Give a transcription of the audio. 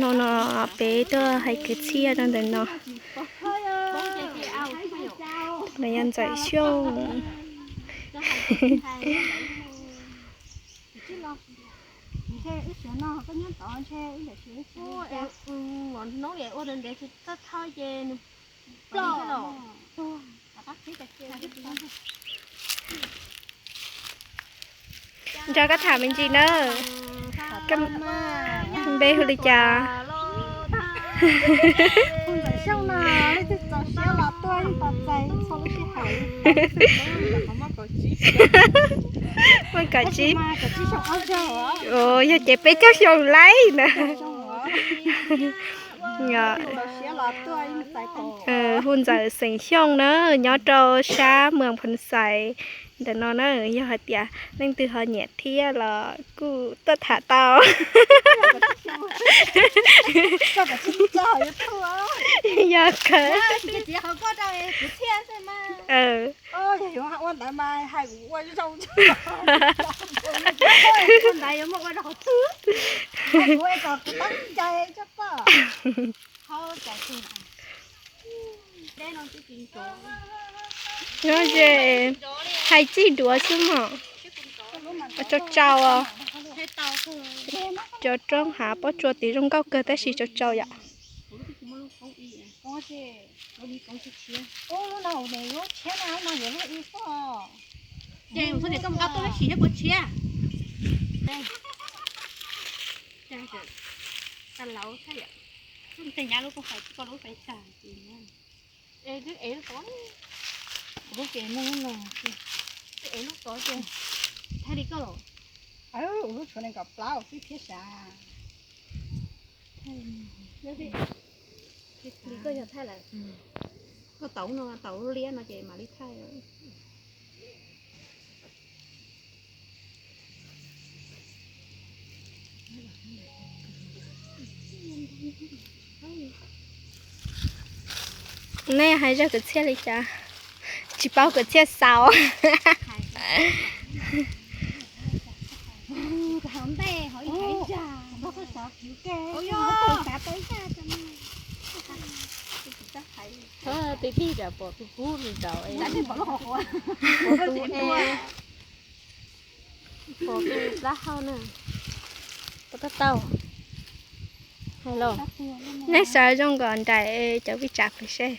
No no peb tuaj hais kwv txhiaj rau ntawm no. Lawv yog Ntxawm Xyooj. Nrog koj tham me ntsis na. Npe hu li cas? Muaj kaum tsib. Yog ces peb caug xyoo laib na. Hu Ntxawm xeem Xyooj na, nyob rau sab Moos Phoos Xais ntawm no na. Yog hais tias leej twg ho nyiam thiab los kuj tuaj tham tau. Yog kawg. Nyob ze hais txij duav xwb mog. Tsau tsau os. Cov roob hav pob tsuas tim zoo nkauj kawg tab sis tsau tsau yom. Lub tod ces thaij li koj los. Ua lub tshuav nees nkaum plaub xwb thiab sav. Li koj yog thaij lawm. Koj tau no, tau liab no ces mam li thaij. Nej hais zaj kwv txhiaj li cas? Tsis paub kwv txhiaj xaus. Tib tib pom tus kub nraud. Pom tus plab hau na. Pom tau tau. Hais los. Nej sawv zoo kom nraim cov vij tsam pem seb.